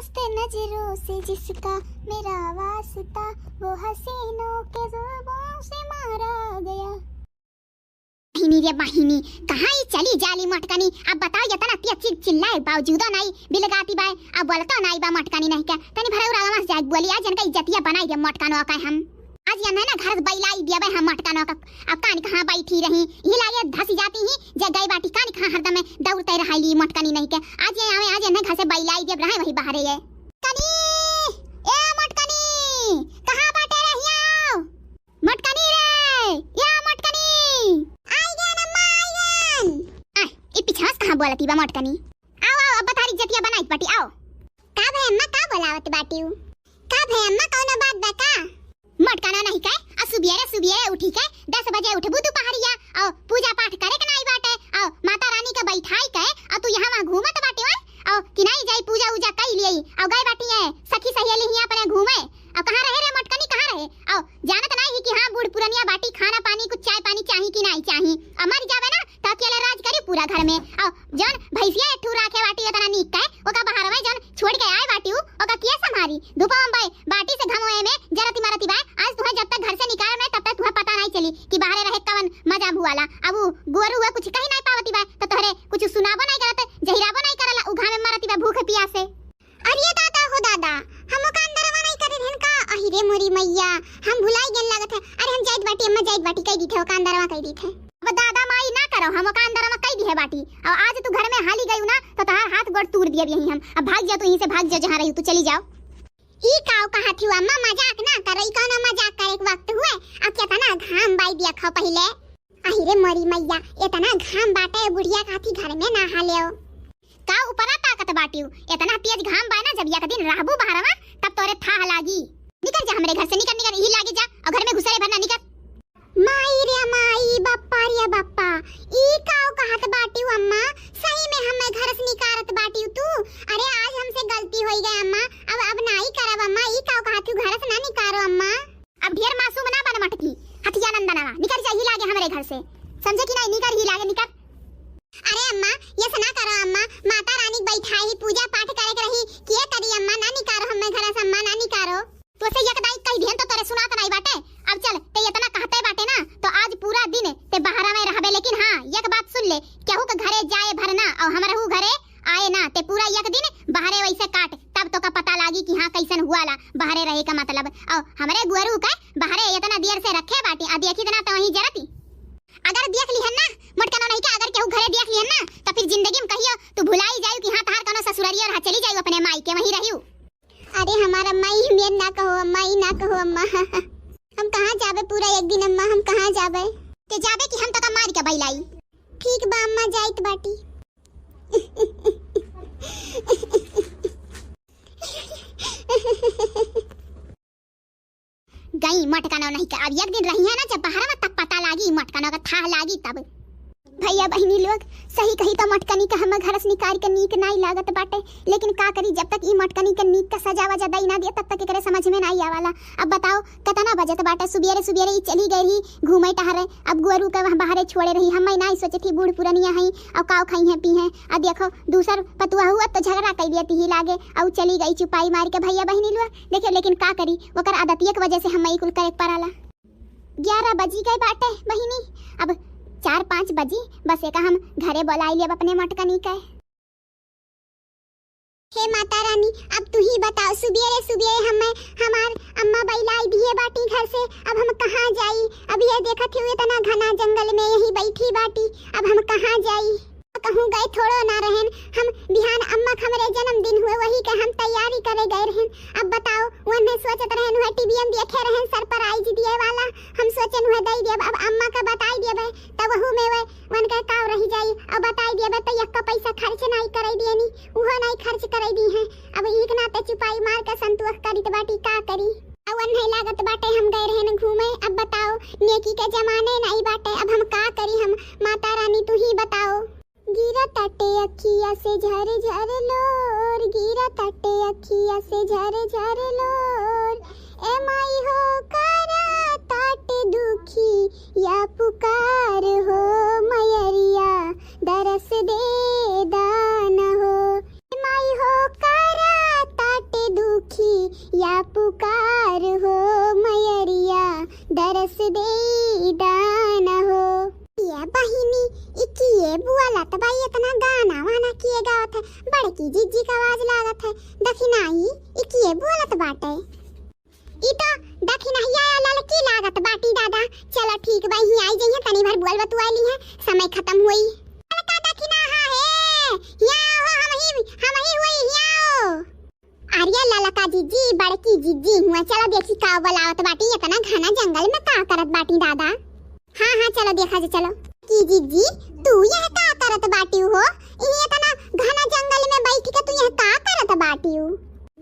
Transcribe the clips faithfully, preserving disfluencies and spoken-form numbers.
नजरों से जिसका मेरा वास्ता, वो हसीनों के जुल्फों से मारा गया। बहिनी रे बहिनी, कहाँ ई चली जाली मटकनी? अब बताओ, एतना तेज चि-, चिल्लाए बावजूदो नाई बिलगाती बाय, अब बोलतो नाई बा मटकनी नहीं के। तनी भरे उरावा से जाए बोली, आज इनका इज्जतिया बनाई दे मटकनो का हम। आज ये ना घर से बैलाई दिया बे हम मटकनो का। अब कानी कहाँ बैठी रही, ही लागे धस जाती ही, जे गई बाटी कानी कहाँ हरदम में दौड़ते रहाइली मटकनी नहीं के। आज ये आवे, आज इन्हें घर से बैलाई दिया रहे वही बाहरे ये। कनी, ए मटकनी, कहाँ बाटे रे हियाओ? मटकनी रे, या मटकनी। आई गन अम्मा, आई गन। आ, ई पिछवा से कहाँ बोलती बा मटकनी? आओ, आओ, अब तारी जतिया बनाई बाटी, आओ। का भे अम्मा, का बोलावत बाटी उ? का भे अम्मा, कौनो बात बा का? मटकनो नहीं के, आ सुबियरे सुबियरे उठी के दस बजे उठबू दुपहरिया, और पूजा पाठ करे के नाई बाटे, और माता रानी के बैठाई के, और तू यहाँ वहाँ घूमत बाटे, ओए, और कि नाई जाई पूजा उजा कई लियई, और गए बाटी है सखी सहेली हियाँ अपने घूमे, और कहाँ रहे रे मटकनी, कहाँ रहे? और जानत नाई ही कि हाँ बूढ़ पुरनिया बाटी, खाना पानी कुछ चाय पानी चाही कि नाई चाही, और मर जावे ना तो अकेले राज करी पूरा घर में, और जौन भैंसिया एक ठू राखे बाटी एतना नीक के, ओका बाहर में जौन छोड़ के आए बाटी उ, ओका किया संभारी? धूपवा में बाटी से घमोए में जरती मरती बाय। आज तुहे जब तक घर से निकाल में तब तक तुहे पता नाई चली कि बाहरे रहे कवन मजा भुआला। अब उ गोरू हुआ कुछ कही नाई पावती बाय, तो तोहरे कुछ सुनाबो नाई करत, जहिराबो नाई करला, उ घामे मरती बा भूख पियासे। अरे दादा हो दादा, हम ओका अंदरवा नाई करे रहन का? अहि रे मोरी मैया, हम भुलाई गेन लागत है। अरे हम जाइत बाटी अम्मा, जाइत बाटी, कह दी थे ओका अंदरवा कह दी थे। अब दादा माई ना करो, हम ओका अंदरवा कह दी है बाटी। और आज तू घर में हाली गयू ना, तो तोहार हाथ गोड़ तूर दियब यहीं हम। अब भाग जा तू यहीं से, भाग जा जहाँ रही तू, चली जाओ। ई काव कहा थी अम्मा, मजाक ना करो, ई कौनो मजाक करे के वक्त हुए। अब केतना घाम बाई दिया खाओ पहिले। अहि रे मोरी मैया, एतना घाम बाटे, बुढ़िया काथी घर में नहा लेओ। का ऊपरा ताकत बाटिउ? एतना तेज घाम बा ना, जब एक दिन रहबू बहरवा, तब तोरे थाह लागी। निकर जा हमरे घर से, निकर, निकर, यही लागे जा, और घर में घुसरे भर ना, निकर। माई रे माई, बप्पा रे बप्पा, ई काव कहत बाटिउ अम्मा? सही में हमें घर से निकारत बाटिउ तू? अरे आज हमसे गलती होई गई अम्मा, अब, अब नाई करब अम्मा, ई काव कहत हूँ, घर से ना निकारो अम्मा। अब ढेर मासूम ना बन मटकी, हथिया नंदनवा, निकर जा ही लागे हमरे घर से, समझे कि नहीं? निकर ही लागे, निकर। अरे अम्मा, ये से ना करो अम्मा, माता रानी के बैठाई ही, पूजा पाठ करे के रही, किए करी अम्मा, ना निकारो हमें घर से अम्मा, ना निकारो। तो से एक दाई कह दिहन तो तोरे सुनात नहीं बाटे। अब चल, ते इतना कहते बाटे ना, तो आज पूरा दिन ते बहरा में रहबे, लेकिन हाँ, एक बात सुन ले, केहू के घरे जाए भर ना, और हमरहू घरे आए ना, ते पूरा एक दिन बहरे वैसे काट, तब तोका पता लागी कि हाँ, कैसन हुआला बहरे रहे का मतलब। और हमरे गुअरू के बहरे इतना देर से रखे बाटी, आ देखी इतना तो वहीं जरती। अगर देख लिहन ना, मोटकनो नहीं के, अगर केहू घरे देख लिहन ना, तो फिर जिंदगी में कहियो तू भुलाई जायू कि हाँ, तहार कौनो ससुररिया रहा, चली जायू अपने माई के, वहीं रहियो। अरे हमार अम्मा, ई मेर ना कहो अम्मा, ई ना कहो अम्मा। हम कहाँ जाबे पूरा एक दिन अम्मा, हम कहाँ जाबे? ते जाबे कि हम तोका मार के बैलाई। ठीक बा अम्मा, जाइत बाटी। गई मटकनो नहीं के, अब एक दिन रही है ना, जब बहरवा तब पता लागी, मटकनो का थाह लागी तब। भैया बहिनी लोग, सही कही तो मटकनी का हम घर से निकाल के नीक नाई लागत बाटे, लेकिन का करी, जब तक ई मटकनी के नीक का सजा वजा दई ना दिया, तब तक एकरे समझ में नाई आवाला। अब बताओ, कितना बजत बाटे, सुबेरे सुबेरे ई चली गई रही घूमे टहरे, अब गोरू के वहाँ बाहरे छोड़े रही। हम नाई सोचे थी बूढ़ पुरनिया हई, और काव खाई हैं पी हैं, और देखो दूसर पतुआ हुआ तो झगड़ा कर दिया ती ही लागे, और चली गई चुपाई मार के। भैया बहिनी लोग देखे, लेकिन का करी, ओकर आदतिये के वजह से हम ई कुल करे के पड़ाला। ग्यारह बजी गए बाटे बहिनी, अब चार पाँच बजी, बस एका हम घरे बोलाई लेब अपने मटकनी के। हे माता रानी, अब तू ही बताओ, सुबेरे सुबेरे हमें हमार अम्मा बैलाई दिए बाटी घर से, अब हम कहाँ जाई? अब ये देखत हो इतना घना जंगल में यही बैठी बाटी, अब हम कहाँ जाई? कहूँ गए थोड़ो ना रहन, हम बिहान अम्मा के हमरे जन्मदिन हुए, वही के हम तैयारी करे गए रहन। अब बताओ, वन्ने सोचत रहन, वह टीवी में देखे रहन सरप्राइज दिए वाला, हम सोचन वह दे दिए, अब अम्मा का बताई दिए, तब वहू में वह वन के काव रही जाई, अब बताई दिए तो यक्का पैसा खर्च नहीं करे दिए नी, उहो नहीं खर्च करे दी हैं। अब एक नाते चुपाई मार के संतोष करित बाटी, का करी? अब वन्ने लागत बाटे हम गए रहन घूमे, अब बताओ, नेकी के जमाने नहीं बाटे, अब हम का करी हम, माता रानी तू ही बताओ। गिरा ताटे अखिया से झर झर लोर, गिरा ताटे अखिया से झर झर लोर। ए माई हो करा ताटे दुखी या पुकार हो, मयरिया दरस दे दान हो। ए माई हो करा दखिनाही, ई किए बोलत बाटे? ई तो दखिनहिया या ललकी लागत बाटी दादा। चलो ठीक बा, यहीं आई जइहें, तनी भर बोल बतुआई लीहें, समय खतम होई। ललका दखिनहा हे, हियाँ हो, हमही, हमही हुई, हियाँ हो। अरे ललका जिज्जी, बड़की जिज्जी हुआ, चलो देखी का बोलावत बाटी, इतना घना जंगल में का करत बाटी दादा। हाँ, हाँ, चलो देखा जे, चलो। की जिज्जी, तू यह का करत बाटी हो? ई इतना घना जंगल में बैठ के तू यह का करत बाटी हो?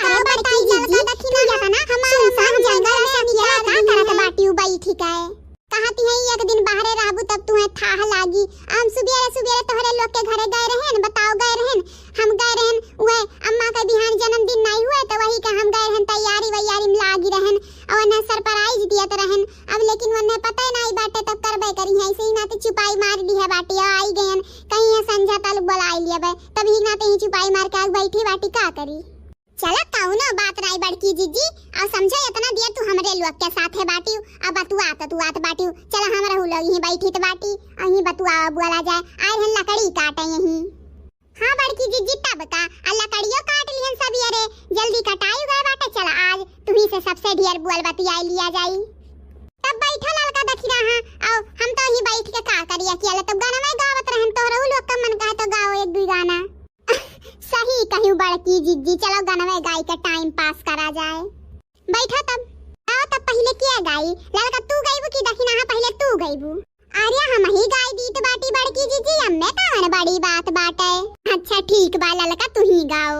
अरे का बताई ललका जिज्जी, दखिनहा, तू इतना हमारे सुनसान जंगल में अकेला का करत बाटी हो बैठ के? कहती है, एक दिन बाहरे रहबू तब तुहें थाह लागी। हम सुबेरे सुबेरे तोहरे लोग के घरे गए रहेन, बताओ गए रहेन, हम गए रहेन, उहे अम्मा के बिहान जन्मदिन नाई हुए तो वही के हम गए रहेन, तैयारी वैयारी में लागी रहेन और उन्हें सरप्राइज दियत रहेन। अब लेकिन उन्हें पता ही नाई बाटे, तब करबे करी है, ऐसे ही नाते चुपाई मार दी है बाटी और आई गयन, कहीं ये संझा तल बुलाई लिया बे, तब ही नाते ही चुपाई मार के आग बैठी बाटी, का करी? चला, कउनो बात नाई बड़की जिज्जी, अब समझो इतना देर तू हमरे लोग के साथे बाटिउ, अब बतुआत तुआत बाटिउ, चला हमरा हु लोग यहीं बैठित बाटी, अहीं बतुआ बोला जाए, आए रहन लकड़ी काटे यहीं। हाँ बड़की जिज्जी, तब का, आ लकड़ियो काट लिहन सब, ये रे जल्दी कटाई गए बाटे, चला आज तुही से सबसे ढेर बोल बतियाई लिया जाई। तब बैठा ललका दखिनहा, आओ हम तो यहीं बैठ के का करी अकेले, तब गाना में गावत रहन, तोहरहु लोग का मन कहे तो गाओ एक दुई गाना। सही कहिउ बड़की जिज्जी, चलो गनवे गाई के टाइम पास करा जाए। बैठा तब। आओ तब पहिले किया गाई? ललका तू गईबू कि दखिनहा पहिले तू गईबू? अरे हमही गाई दीत बाटी बड़की जिज्जी, अम्मे कवन बड़ी बात बाटे। अच्छा ठीक बा ललका तुही गाओ।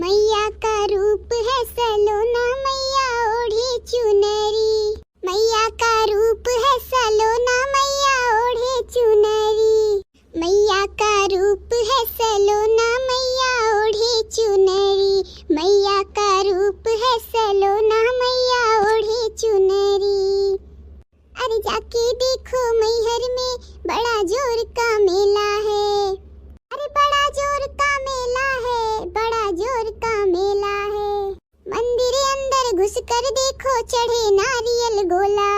मैया का रूप है सलोना, मैया ओढ़े चुनरी। मैया का रूप है सलोना, मैया ओढ़े चुनरी। मैया का रूप है सलोना, मैया ओढ़े चुनरी। मैया का रूप है सलोना, मैया ओढ़े चुनरी। अरे जाके देखो मैहर में बड़ा जोर का मेला है। अरे बड़ा जोर का मेला है, बड़ा जोर का मेला है। मंदिर अंदर घुस कर देखो चढ़े नारियल गोला।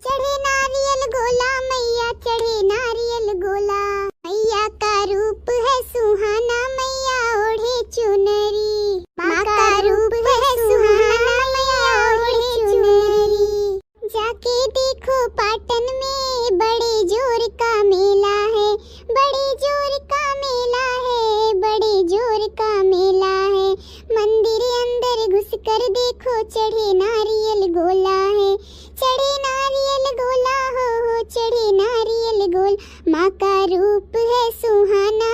चढ़े नारियल गोला मैया, चढ़े नारियल गोला। मैया का रूप है सुहाना, मैया ओढ़े चुनरी। माँ का रूप है सुहाना, मैया ओढ़े चुनरी। जाके देखो पाटन में बड़े जोर का मेला है, बड़े जोर का मेला है, बड़े जोर का मेला है। मंदिर अंदर घुस कर देखो चढ़े नारियल गोला है, चढ़े नारियल गोला हो, हो चढ़े नारियल गोला। माँ का रूप है सुहाना,